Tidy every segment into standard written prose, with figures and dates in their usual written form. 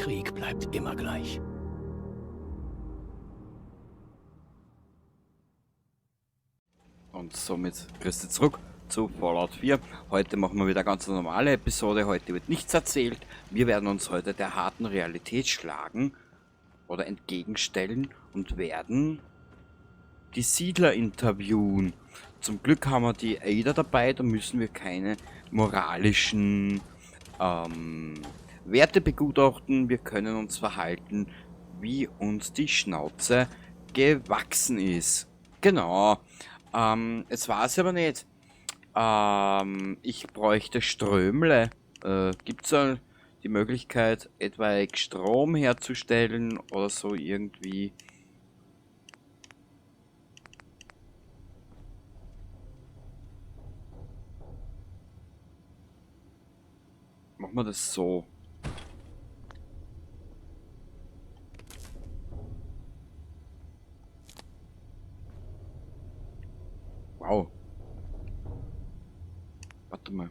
Krieg bleibt immer gleich. Und somit grüß dich zurück zu Fallout 4. Heute machen wir wieder eine ganz normale Episode. Heute wird nichts erzählt. Wir werden uns heute der harten Realität schlagen oder entgegenstellen und werden die Siedler interviewen. Zum Glück haben wir die Ada dabei, da müssen wir keine moralischen Werte begutachten. Wir können uns verhalten, wie uns die Schnauze gewachsen ist. Genau. Jetzt weiß ich aber nicht. Ich bräuchte Strömle. Gibt's da die Möglichkeit, etwaig Strom herzustellen oder so irgendwie? Machen wir das so. Wow. Warte mal.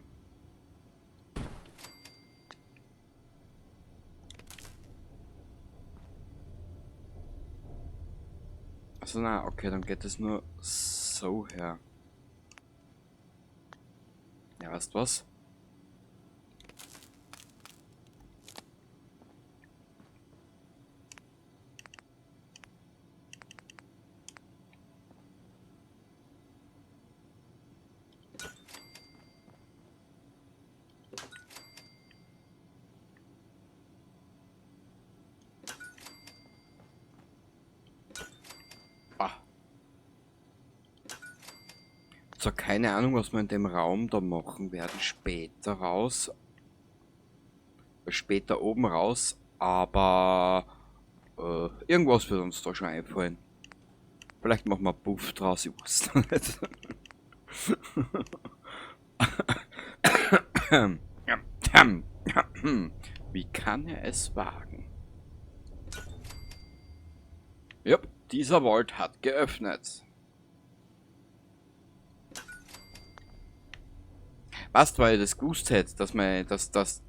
Also na, okay, dann geht es nur so her. Ja, weißt du was? Zwar keine Ahnung, was wir in dem Raum da machen werden, später raus. Später oben raus, aber irgendwas wird uns da schon einfallen. Vielleicht machen wir einen Puff draus, ich weiß noch nicht. Wie kann er es wagen? Jupp, dieser Vault hat geöffnet. Weißt du, weil ich das gewusst hätte, dass das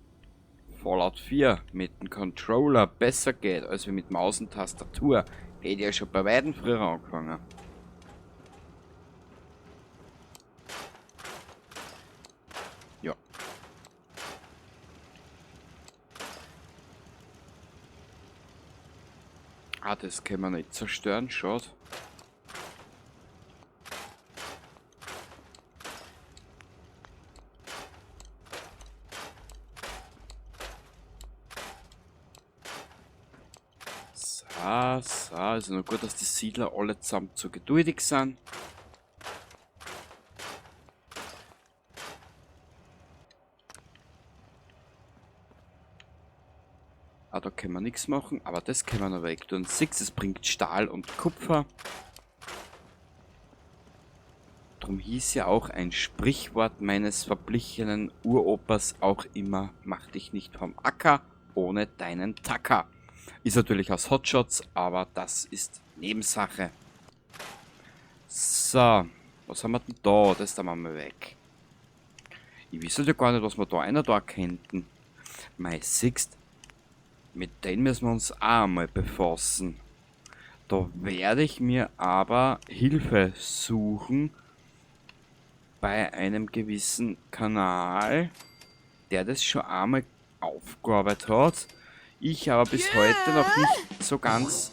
Fallout 4 mit dem Controller besser geht, als mit Maus und Tastatur, hätte ich ja schon bei weitem früher angefangen. Ja. Ah, das können wir nicht zerstören, schade. So, also nur gut, dass die Siedler alle zusammen zu geduldig sind. Ah, da können wir nichts machen, aber das können wir noch weg tun. Six, es bringt Stahl und Kupfer. Drum hieß ja auch ein Sprichwort meines verblichenen Uropas auch immer, mach dich nicht vom Acker ohne deinen Tacker. Ist natürlich aus Hot Shots, aber das ist Nebensache. So, was haben wir denn da? Das da machen wir weg. Ich weiß ja gar nicht, was wir da einer da könnten. Mei, siehst, mit denen müssen wir uns auch einmal befassen. Da werde ich mir aber Hilfe suchen bei einem gewissen Kanal, der das schon einmal aufgearbeitet hat. Ich aber bis heute noch nicht so ganz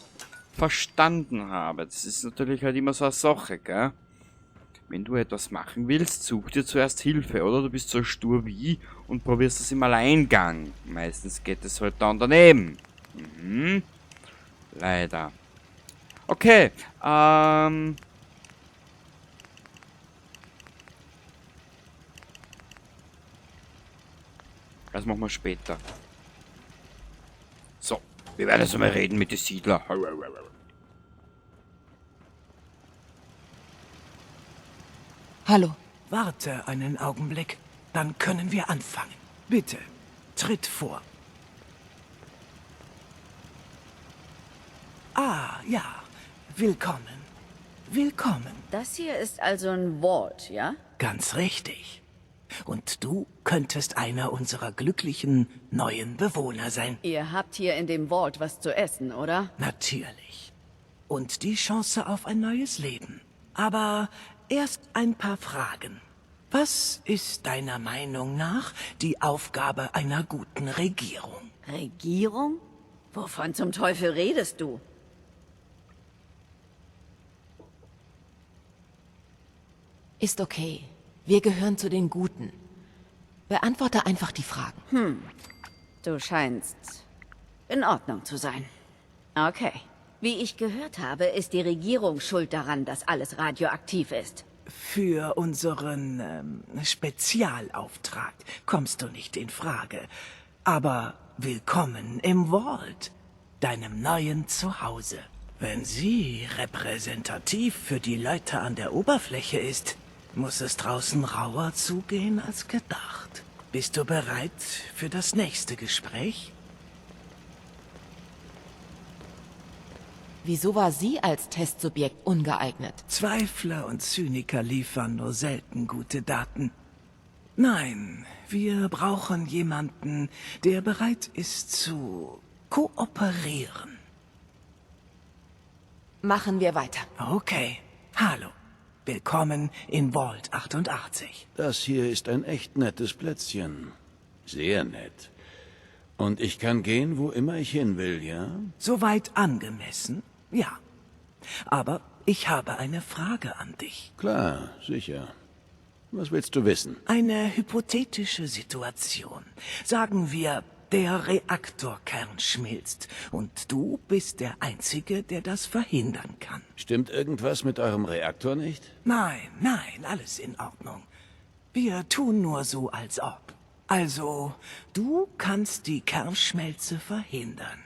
verstanden habe. Das ist natürlich halt immer so eine Sache, gell? Wenn du etwas machen willst, such dir zuerst Hilfe, oder? Du bist so stur wie ich und probierst das im Alleingang. Meistens geht es halt dann daneben. Leider. Okay, das machen wir später. So, wir werden jetzt mal reden mit den Siedlern. Hallo. Warte einen Augenblick, dann können wir anfangen. Bitte, tritt vor. Ah, ja. Willkommen. Willkommen. Das hier ist also ein Vault, ja? Ganz richtig. Und du könntest einer unserer glücklichen neuen Bewohner sein. Ihr habt hier in dem Vault was zu essen, oder? Natürlich. Und die Chance auf ein neues Leben. Aber erst ein paar Fragen. Was ist deiner Meinung nach die Aufgabe einer guten Regierung? Regierung? Wovon zum Teufel redest du? Ist okay. Wir gehören zu den Guten. Beantworte einfach die Fragen. Du scheinst in Ordnung zu sein. Okay. Wie ich gehört habe, ist die Regierung schuld daran, dass alles radioaktiv ist. Für unseren Spezialauftrag kommst du nicht in Frage. Aber willkommen im Vault, deinem neuen Zuhause. Wenn sie repräsentativ für die Leute an der Oberfläche ist, muss es draußen rauer zugehen als gedacht. Bist du bereit für das nächste Gespräch? Wieso war sie als Testsubjekt ungeeignet? Zweifler und Zyniker liefern nur selten gute Daten. Nein, wir brauchen jemanden, der bereit ist zu kooperieren. Machen wir weiter. Okay. Hallo. Willkommen in Vault 88. Das hier ist ein echt nettes Plätzchen. Sehr nett. Und ich kann gehen, wo immer ich hin will, ja? Soweit angemessen, ja. Aber ich habe eine Frage an dich. Klar, sicher. Was willst du wissen? Eine hypothetische Situation. Sagen wir, der Reaktorkern schmilzt und du bist der Einzige, der das verhindern kann. Stimmt irgendwas mit eurem Reaktor nicht? Nein, nein, alles in Ordnung. Wir tun nur so, als ob. Also, du kannst die Kernschmelze verhindern.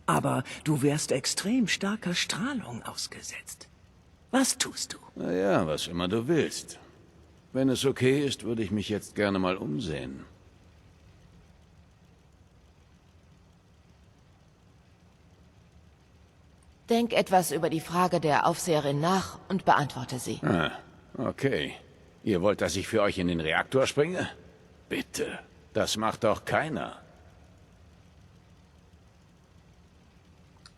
Aber du wärst extrem starker Strahlung ausgesetzt. Was tust du? Na ja, was immer du willst. Wenn es okay ist, würde ich mich jetzt gerne mal umsehen. Denk etwas über die Frage der Aufseherin nach und beantworte sie. Ah, okay. Ihr wollt, dass ich für euch in den Reaktor springe? Bitte. Das macht doch keiner.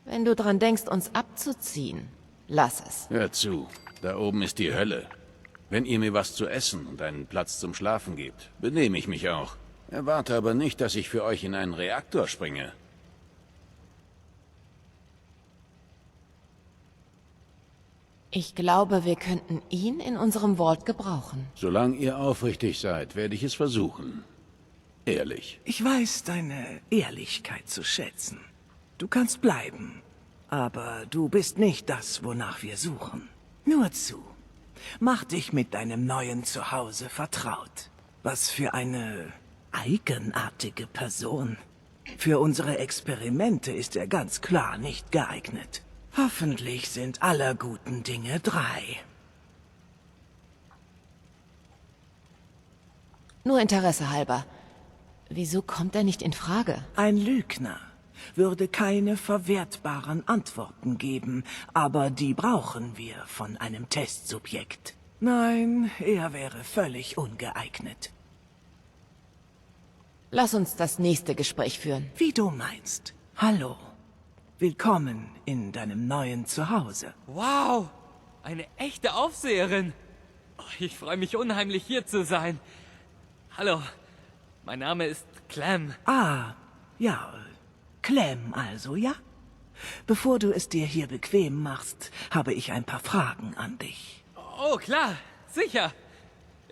Wenn du dran denkst, uns abzuziehen, lass es. Hör zu, da oben ist die Hölle. Wenn ihr mir was zu essen und einen Platz zum Schlafen gebt, benehme ich mich auch. Erwarte aber nicht, dass ich für euch in einen Reaktor springe. Ich glaube, wir könnten ihn in unserem Vault gebrauchen. Solange ihr aufrichtig seid, werde ich es versuchen. Ehrlich. Ich weiß deine Ehrlichkeit zu schätzen. Du kannst bleiben, aber du bist nicht das, wonach wir suchen. Nur zu. Mach dich mit deinem neuen Zuhause vertraut. Was für eine eigenartige Person. Für unsere Experimente ist er ganz klar nicht geeignet. Hoffentlich sind aller guten Dinge drei. Nur Interesse halber. Wieso kommt er nicht in Frage? Ein Lügner würde keine verwertbaren Antworten geben, aber die brauchen wir von einem Testsubjekt. Nein, er wäre völlig ungeeignet. Lass uns das nächste Gespräch führen. Wie du meinst. Hallo. Willkommen in deinem neuen Zuhause. Wow, eine echte Aufseherin. Oh, ich freue mich unheimlich, hier zu sein. Hallo, mein Name ist Clem. Ah, ja, Clem also, ja? Bevor du es dir hier bequem machst, habe ich ein paar Fragen an dich. Oh, klar, sicher.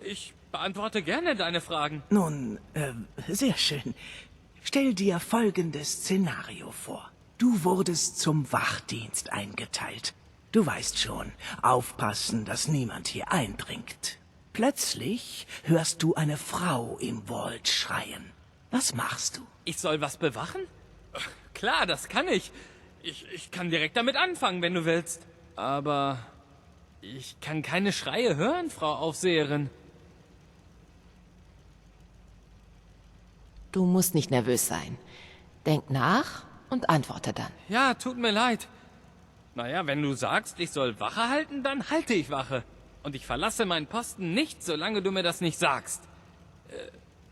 Ich beantworte gerne deine Fragen. Nun, sehr schön. Stell dir folgendes Szenario vor. Du wurdest zum Wachdienst eingeteilt. Du weißt schon, aufpassen, dass niemand hier eindringt. Plötzlich hörst du eine Frau im Vault schreien. Was machst du? Ich soll was bewachen? Klar, das kann ich. Ich kann direkt damit anfangen, wenn du willst. Aber ich kann keine Schreie hören, Frau Aufseherin. Du musst nicht nervös sein. Denk nach und antworte dann. Ja, tut mir leid. Naja, wenn du sagst, ich soll Wache halten, dann halte ich Wache. Und ich verlasse meinen Posten nicht, solange du mir das nicht sagst.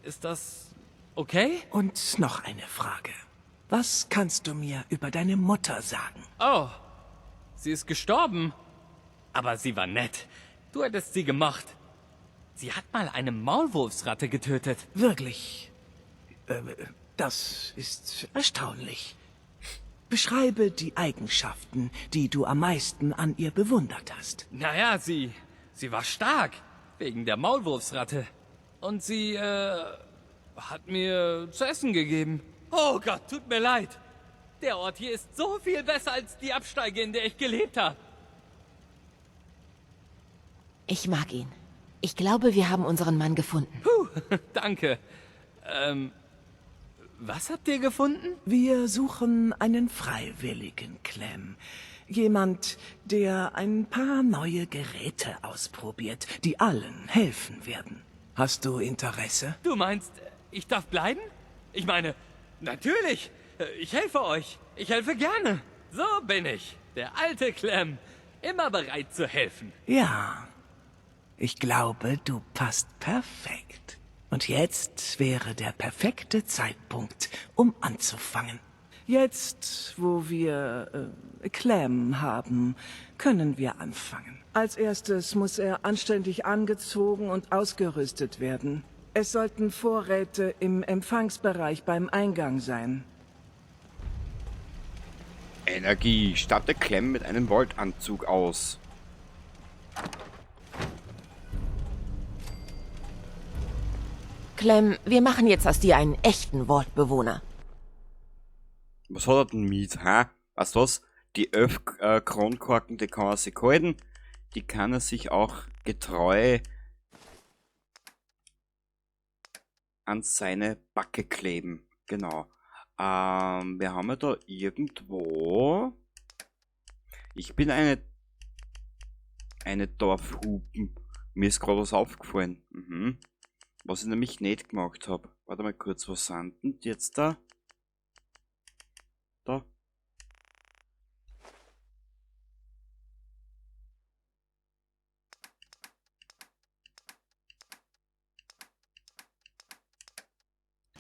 Ist das okay? Und noch eine Frage. Was kannst du mir über deine Mutter sagen? Oh, sie ist gestorben. Aber sie war nett. Du hättest sie gemocht. Sie hat mal eine Maulwurfsratte getötet. Wirklich? Das ist erstaunlich. Beschreibe die Eigenschaften, die du am meisten an ihr bewundert hast. Naja, sie war stark. Wegen der Maulwurfsratte. Und sie, hat mir zu essen gegeben. Oh Gott, tut mir leid. Der Ort hier ist so viel besser als die Absteige, in der ich gelebt habe. Ich mag ihn. Ich glaube, wir haben unseren Mann gefunden. Puh, danke. Was habt ihr gefunden? Wir suchen einen Freiwilligen, Clem. Jemand, der ein paar neue Geräte ausprobiert, die allen helfen werden. Hast du Interesse? Du meinst, ich darf bleiben? Ich meine, natürlich. Ich helfe euch. Ich helfe gerne. So bin ich. Der alte Clem. Immer bereit zu helfen. Ja. Ich glaube, du passt perfekt. Und jetzt wäre der perfekte Zeitpunkt, um anzufangen. Jetzt, wo wir Clem haben, können wir anfangen. Als erstes muss er anständig angezogen und ausgerüstet werden. Es sollten Vorräte im Empfangsbereich beim Eingang sein. Energie. Statte Clem mit einem Vault-Anzug aus. Clem, wir machen jetzt aus dir einen echten Vault-Bewohner. Was hat er denn mit, hä? Weißt du was? Die 11 Kronkorken, die kann er sich halten. Die kann er sich auch getreu an seine Backe kleben. Genau. Wir haben ja da irgendwo... Ich bin eine Dorfhupen. Mir ist gerade was aufgefallen. Mhm. Was ich nämlich nicht gemacht hab. Warte mal kurz, was sind denn jetzt da? Da.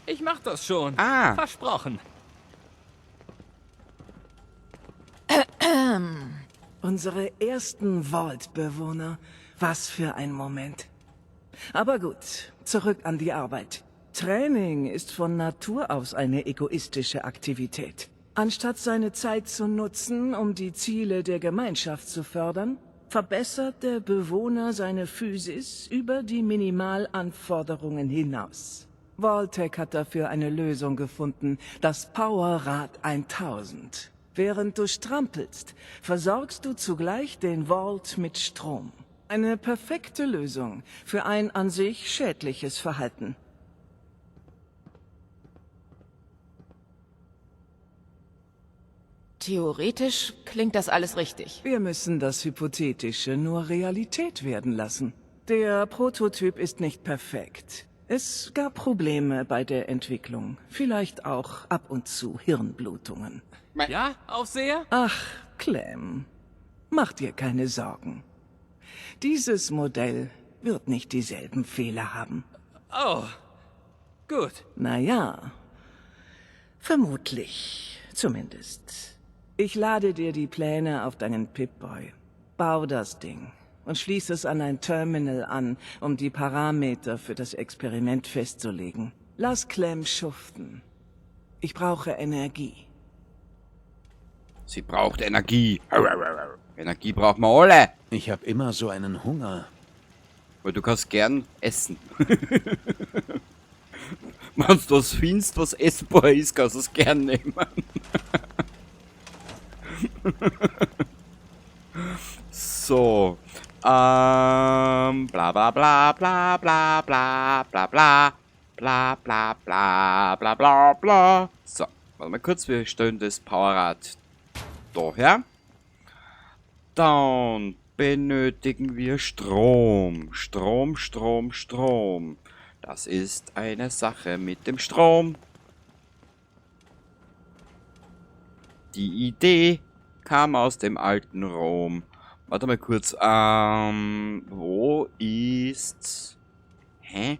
Ich mach das schon. Ah. Versprochen. Unsere ersten Vault-Bewohner. Was für ein Moment. Aber gut, zurück an die Arbeit. Training ist von Natur aus eine egoistische Aktivität. Anstatt seine Zeit zu nutzen, um die Ziele der Gemeinschaft zu fördern, verbessert der Bewohner seine Physis über die Minimalanforderungen hinaus. Vault-Tec hat dafür eine Lösung gefunden, das Powerrad 1000. Während du strampelst, versorgst du zugleich den Vault mit Strom. Eine perfekte Lösung für ein an sich schädliches Verhalten. Theoretisch klingt das alles richtig. Wir müssen das Hypothetische nur Realität werden lassen. Der Prototyp ist nicht perfekt. Es gab Probleme bei der Entwicklung. Vielleicht auch ab und zu Hirnblutungen. Ja, Aufseher? Ach, Clem, mach dir keine Sorgen. Dieses Modell wird nicht dieselben Fehler haben. Oh, gut. Naja, vermutlich, zumindest. Ich lade dir die Pläne auf deinen Pip-Boy. Bau das Ding und schließ es an ein Terminal an, um die Parameter für das Experiment festzulegen. Lass Clem schuften. Ich brauche Energie. Sie braucht Energie. Energie brauchen wir alle. Ich hab immer so einen Hunger. Weil du kannst gern essen. Wenn du was findest, was essbar ist, kannst du es gern nehmen. So. Bla bla bla bla bla bla bla bla bla bla bla bla bla bla. So, warte mal kurz, wir stellen das Powerrad daher. Dann benötigen wir Strom. Strom, Strom, Strom. Das ist eine Sache mit dem Strom. Die Idee kam aus dem alten Rom. Warte mal kurz. Wo ist... Hä?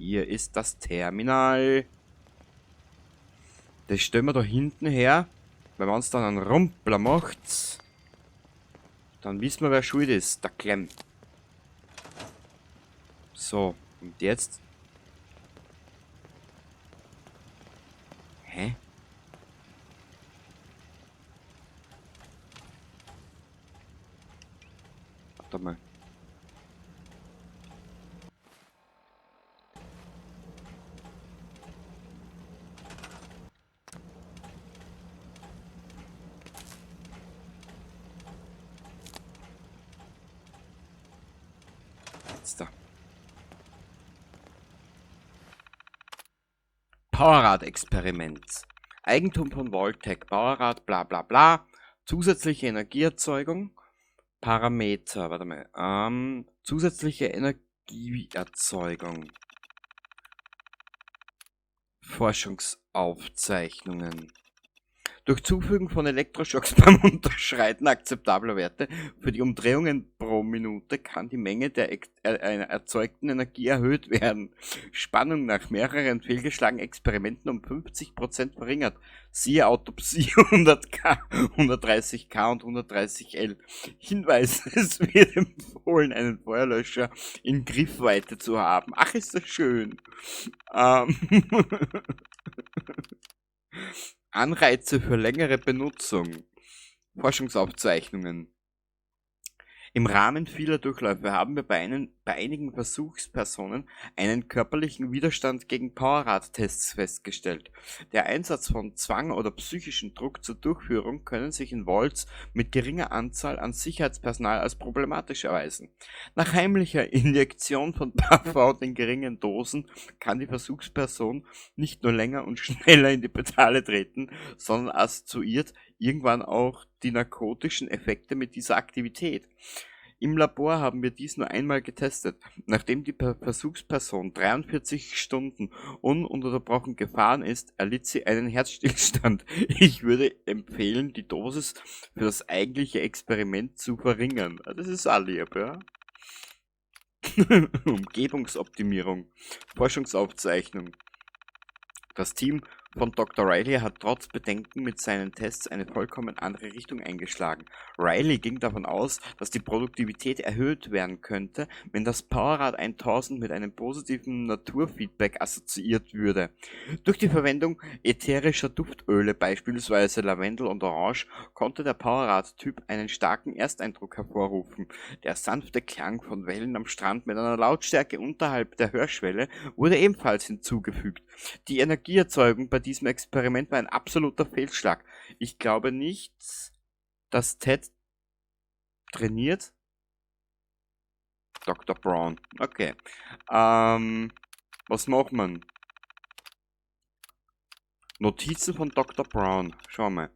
Hier ist das Terminal. Das stellen wir da hinten her. Weil wenn es dann einen Rumpler macht, dann wissen wir, wer schuld ist. Der Clem. So, und jetzt? Hä? Warte mal. Jetzt da. Powerrad-Experiment. Eigentum von Vault-Tec. Powerrad, bla bla bla. Zusätzliche Energieerzeugung. Parameter, warte mal. Zusätzliche Energieerzeugung. Forschungsaufzeichnungen. Durch Zufügen von Elektroschocks beim Unterschreiten akzeptabler Werte für die Umdrehungen pro Minute kann die Menge der erzeugten Energie erhöht werden. Spannung nach mehreren fehlgeschlagenen Experimenten um 50% verringert. Siehe Autopsie 100K, 130K und 130L. Hinweis, es wird empfohlen, einen Feuerlöscher in Griffweite zu haben. Ach, ist das schön. Anreize für längere Benutzung. Forschungsaufzeichnungen. Im Rahmen vieler Durchläufe haben wir bei einigen Versuchspersonen einen körperlichen Widerstand gegen Powerrad-Tests festgestellt. Der Einsatz von Zwang oder psychischem Druck zur Durchführung können sich in Vaults mit geringer Anzahl an Sicherheitspersonal als problematisch erweisen. Nach heimlicher Injektion von Buffout in geringen Dosen kann die Versuchsperson nicht nur länger und schneller in die Pedale treten, sondern assoziiert irgendwann auch die narkotischen Effekte mit dieser Aktivität. Im Labor haben wir dies nur einmal getestet. Nachdem die Versuchsperson 43 Stunden ununterbrochen gefahren ist, erlitt sie einen Herzstillstand. Ich würde empfehlen, die Dosis für das eigentliche Experiment zu verringern. Das ist auch lieb, ja? Umgebungsoptimierung. Forschungsaufzeichnung. Das Team von Dr. Riley hat trotz Bedenken mit seinen Tests eine vollkommen andere Richtung eingeschlagen. Riley ging davon aus, dass die Produktivität erhöht werden könnte, wenn das Powerrad 1000 mit einem positiven Naturfeedback assoziiert würde. Durch die Verwendung ätherischer Duftöle, beispielsweise Lavendel und Orange, konnte der Powerrad-Typ einen starken Ersteindruck hervorrufen. Der sanfte Klang von Wellen am Strand mit einer Lautstärke unterhalb der Hörschwelle wurde ebenfalls hinzugefügt. Die Energieerzeugung bei diesem Experiment war ein absoluter Fehlschlag. Ich glaube nicht, dass Ted trainiert. Dr. Brown. Okay. Was macht man? Notizen von Dr. Brown. Schau mal.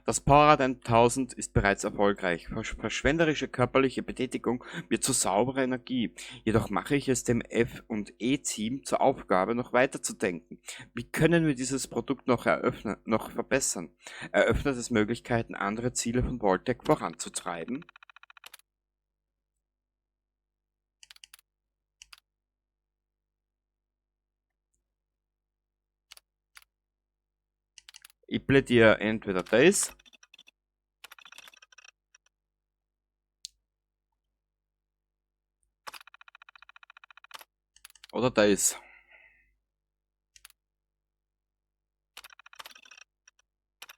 Das Powerrad 1000 ist bereits erfolgreich. Verschwenderische körperliche Betätigung wird zu sauberer Energie. Jedoch mache ich es dem F- und E-Team zur Aufgabe, noch weiter zu denken. Wie können wir dieses Produkt noch verbessern? Eröffnet es Möglichkeiten, andere Ziele von Vault-Tec voranzutreiben? Ich plädiere entweder das oder das.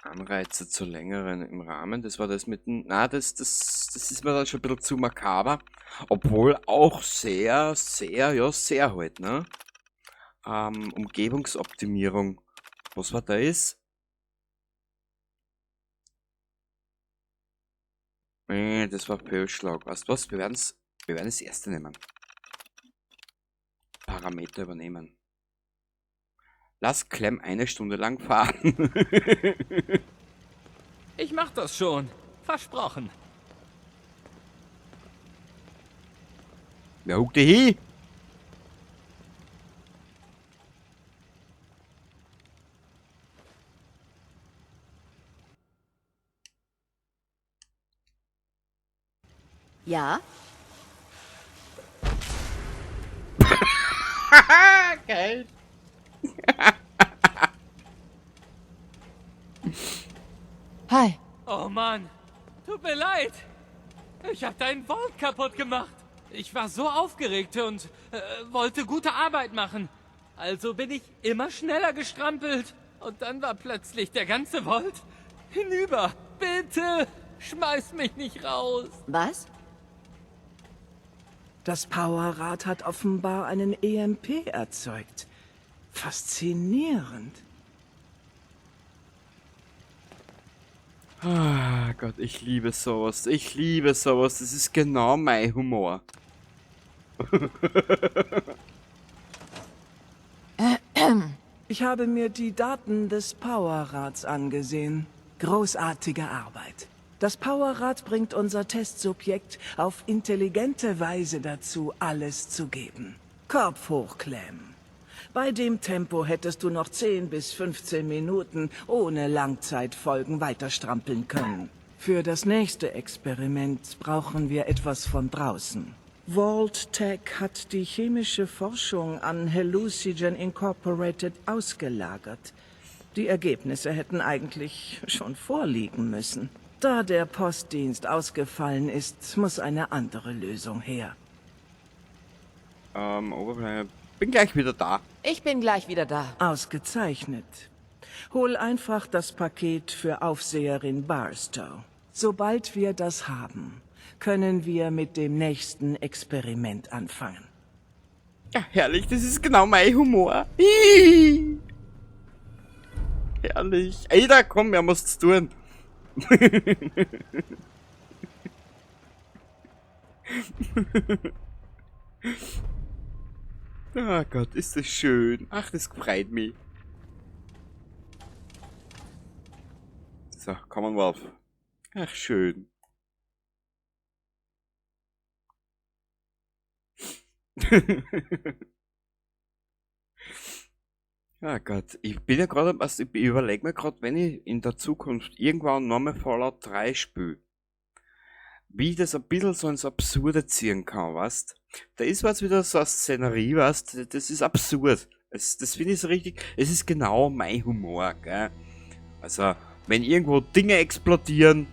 Anreize zu längeren im Rahmen. Das war das mit dem. Na, das ist mir dann schon ein bisschen zu makaber. Obwohl auch sehr, sehr, ja, sehr halt, ne? Umgebungsoptimierung. Was war das? Nee, das war Fehlschlag. Weißt du was? Wir werden das erste nehmen. Parameter übernehmen. Lass Clem eine Stunde lang fahren. Ich mach das schon. Versprochen. Wer huckt die hin? Ja? Hi. Oh Mann, tut mir leid. Ich habe deinen Vault kaputt gemacht. Ich war so aufgeregt und wollte gute Arbeit machen. Also bin ich immer schneller gestrampelt. Und dann war plötzlich der ganze Vault hinüber. Bitte, schmeiß mich nicht raus. Was? Das Powerrad hat offenbar einen EMP erzeugt. Faszinierend. Ah Gott, ich liebe sowas. Ich liebe sowas. Das ist genau mein Humor. Ich habe mir die Daten des Powerrads angesehen. Großartige Arbeit. Das Powerrad bringt unser Testsubjekt auf intelligente Weise dazu, alles zu geben. Kopf hochklemmen. Bei dem Tempo hättest du noch 10 bis 15 Minuten ohne Langzeitfolgen weiterstrampeln können. Für das nächste Experiment brauchen wir etwas von draußen. Vault-Tec hat die chemische Forschung an Hallucigen Incorporated ausgelagert. Die Ergebnisse hätten eigentlich schon vorliegen müssen. Da der Postdienst ausgefallen ist, muss eine andere Lösung her. Bin gleich wieder da. Ich bin gleich wieder da. Ausgezeichnet. Hol einfach das Paket für Aufseherin Barstow. Sobald wir das haben, können wir mit dem nächsten Experiment anfangen. Ja, herrlich, das ist genau mein Humor. Hihi. Herrlich. Ey, da komm, wir haben was zu tun. Ah Gott, ist das schön. Ach, das freut mich. So, Commonwealth. Ach, schön. Ah Gott, ich bin ja gerade, also ich überleg mir grad, wenn ich in der Zukunft irgendwann nochmal Fallout 3 spiele, wie ich das ein bisschen so ins Absurde ziehen kann, weißt? Da ist was wieder so eine Szenerie, weißt? Das ist absurd. Das finde ich so richtig, es ist genau mein Humor, gell? Also, wenn irgendwo Dinge explodieren.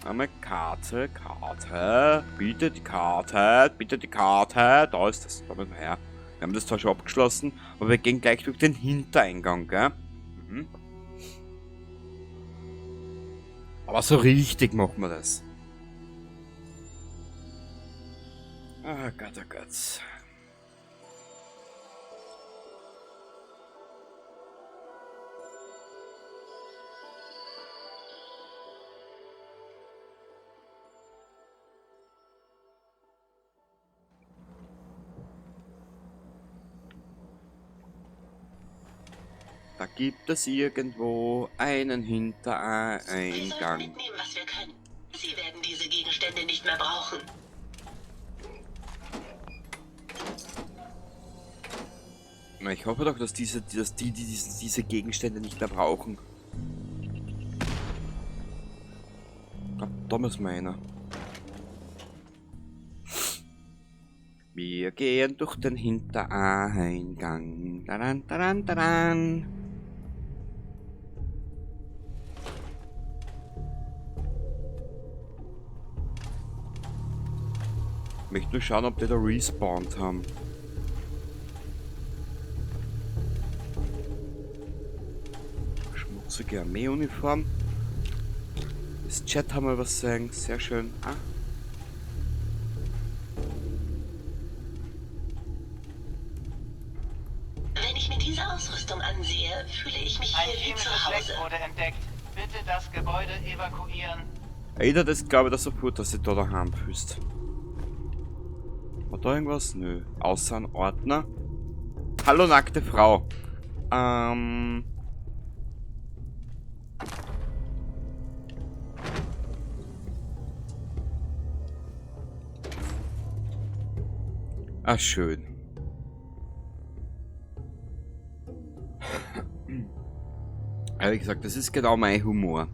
Einmal Karte, Karte, bitte die Karte, bitte die Karte, da ist das, da müssen wir her. Wir haben das zwar schon abgeschlossen, aber wir gehen gleich durch den Hintereingang, gell? Mhm. Aber so richtig machen wir das. Ah Gott, oh Gott. Da gibt es irgendwo einen Hintereingang. Wir sollten mitnehmen, was wir können. Sie werden diese Gegenstände nicht mehr brauchen. Na, ich hoffe doch, dass diese Gegenstände nicht mehr brauchen. Da müssen wir einer. Wir gehen durch den Hintereingang. Daran, daran, daran. Ich möchte nur schauen, ob die da respawned haben. Schmutzige Armeeuniform. Das Chat haben wir übersehen. Sehr schön. Ah. Wenn ich mir diese Ausrüstung ansehe, fühle ich mich hier wie zu Ein chemisches Hause. Leck wurde entdeckt. Bitte das Gebäude evakuieren. Alter, das glaube ich da sofort, dass ich da daheim fühlst. War da irgendwas? Nö. Außer ein Ordner. Hallo, nackte Frau. Ah, schön. Aber wie gesagt, das ist genau mein Humor.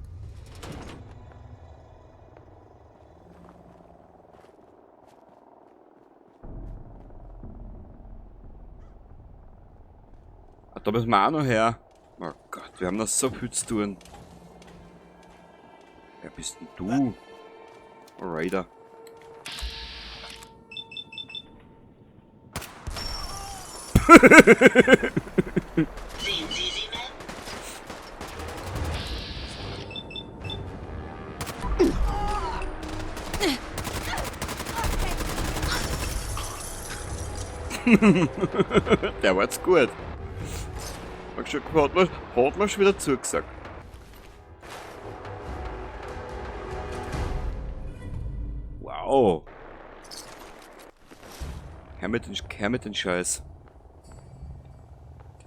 Ah, da müssen wir auch noch her. Oh Gott. Wir haben noch so viel zu tun. Wer bist denn du? Raider. Sehen Sie sie, Ma'am? Der war jetzt gut. Hat man schon wieder zugesagt. Wow. Her mit den Scheiß.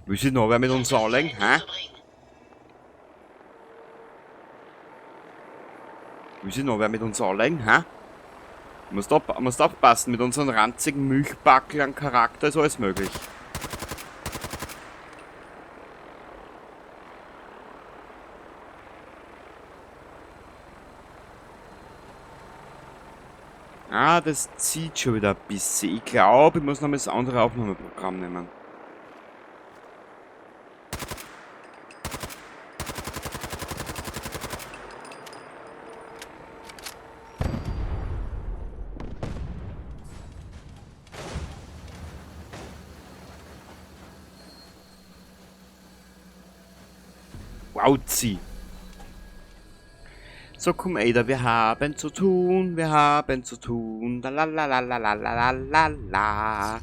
Will sich noch wer mit uns anlegen, hä? Will sich noch wer mit uns anlegen, hä? Musst aufpassen, mit unserem ranzigen Milchbackel an Charakter ist alles möglich. Ah, das zieht schon wieder ein bisschen. Ich glaube, ich muss noch mal das andere Aufnahmeprogramm nehmen. Wauzi. So, komm, Ada, wir haben zu tun, wir haben zu tun. La la la la la la la la la.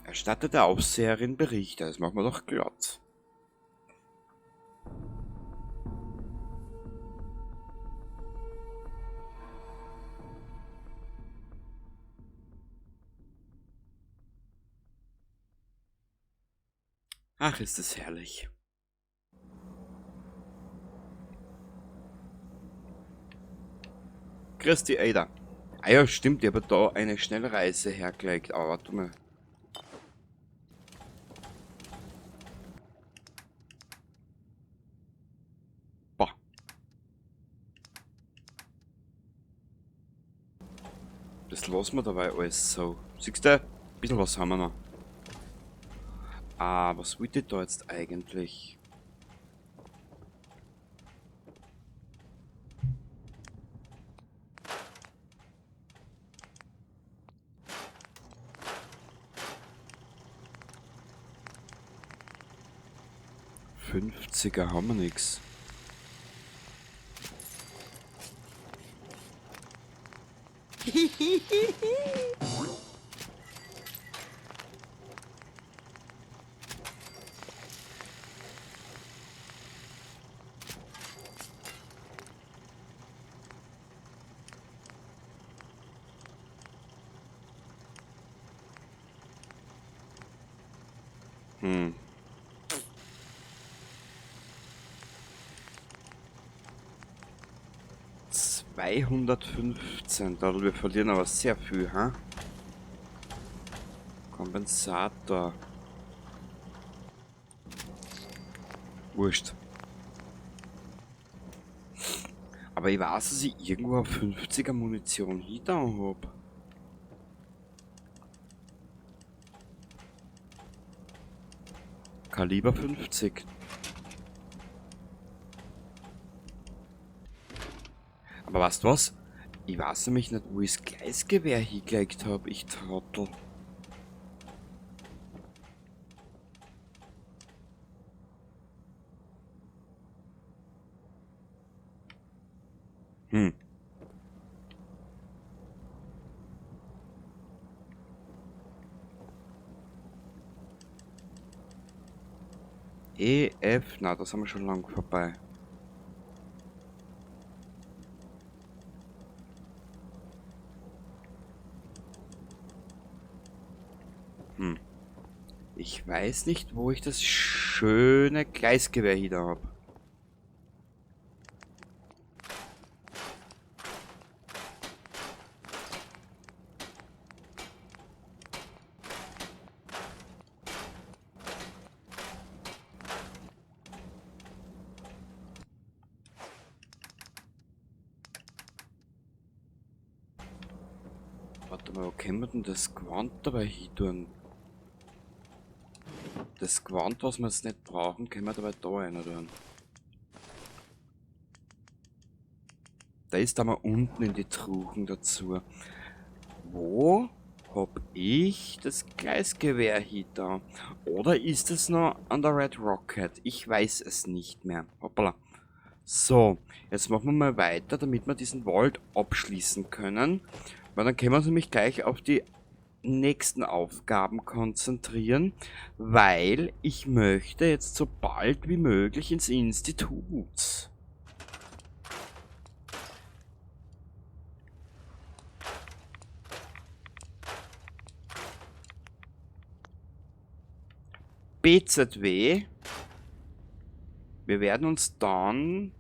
Erstattet der Aufseherin Berichte, das machen wir doch glatt. Ach, ist das herrlich. Christi Ada. Ah ja, stimmt, ich habe da eine Schnellreise hergelegt. Aber warte mal. Boah. Das lassen wir dabei alles so. Siehst du? Ein bisschen was haben wir noch. Ah, was wollte ich da jetzt eigentlich? Fünfziger haben wir nix. 215, da wir verlieren aber sehr viel, ha? Kompensator. Wurscht. Aber ich weiß, dass ich irgendwo eine 50er Munition hinter hab. Kaliber 50. Aber weißt du was? Ich weiß nämlich nicht, wo ich das Gleisgewehr hingelegt hab, ich Trottel. E, F, na, das haben wir schon lang vorbei. Ich weiß nicht, wo ich das schöne Gleisgewehr hier hab. Warte mal, wo können wir denn das Gewand dabei hin tun? Das Gewand, was wir jetzt nicht brauchen, können wir dabei da rein tun. Da ist da mal unten in die Truhen dazu. Wo hab ich das Gleisgewehr hier da? Oder ist es noch an der Red Rocket? Ich weiß es nicht mehr. Hoppala. So, jetzt machen wir mal weiter, damit wir diesen Vault abschließen können. Weil dann können wir uns nämlich gleich auf die nächsten Aufgaben konzentrieren, weil ich möchte jetzt so bald wie möglich ins Institut. BZW. Wir werden uns dann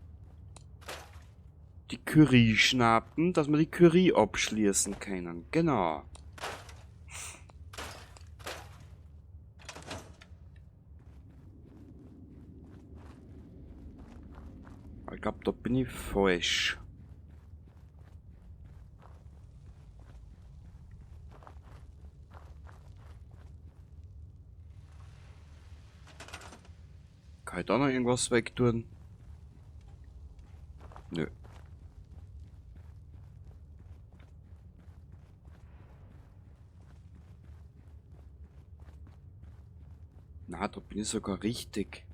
die Curie schnappen, dass wir die Curie abschließen können. Genau. Ich glaub, da bin ich falsch. Kann ich da noch irgendwas wegtun? Nö. Na, da bin ich sogar richtig.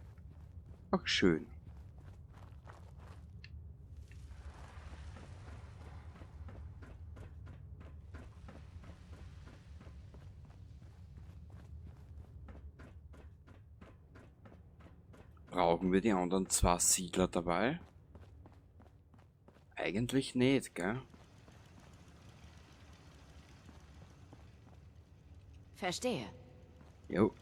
Ach, schön. Brauchen wir die anderen zwei Siedler dabei? Eigentlich nicht, gell? Verstehe. Jo.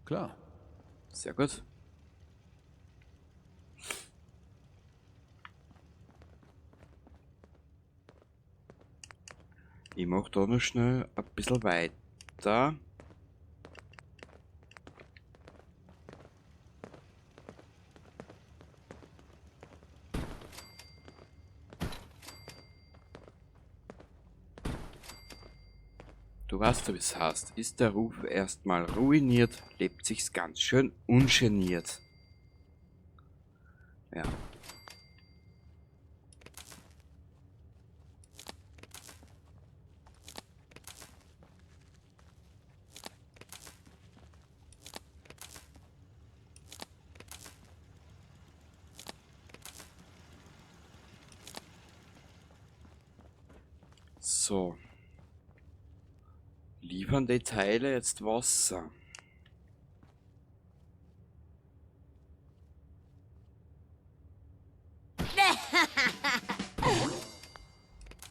Klar. Sehr gut. Ich mach da noch schnell ein bisschen weiter. Du weißt ja, wie's heißt. Ist der Ruf erstmal ruiniert, lebt sich's ganz schön ungeniert. Ja. So. Liefern die Teile jetzt Wasser?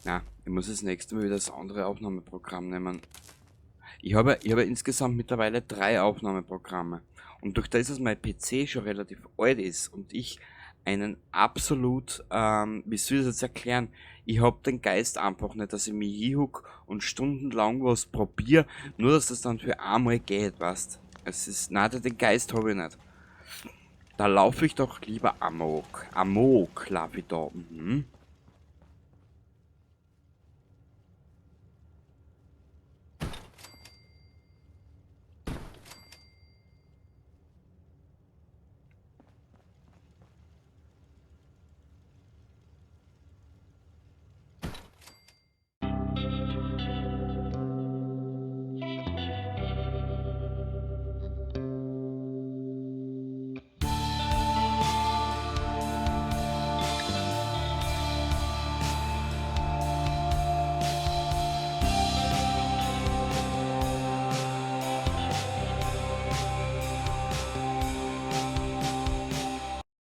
Na, ich muss das nächste Mal wieder das andere Aufnahmeprogramm nehmen. Ich habe insgesamt mittlerweile 3 Aufnahmeprogramme. Und durch das, dass mein PC schon relativ alt ist und ich einen absolut, wie soll ich das jetzt erklären, ich hab den Geist einfach nicht, dass ich mich hinhuck und stundenlang was probier, nur dass das dann für einmal geht, weißt. Es ist, nein, den Geist hab ich nicht. Da laufe ich doch lieber amok. Amok lauf ich da.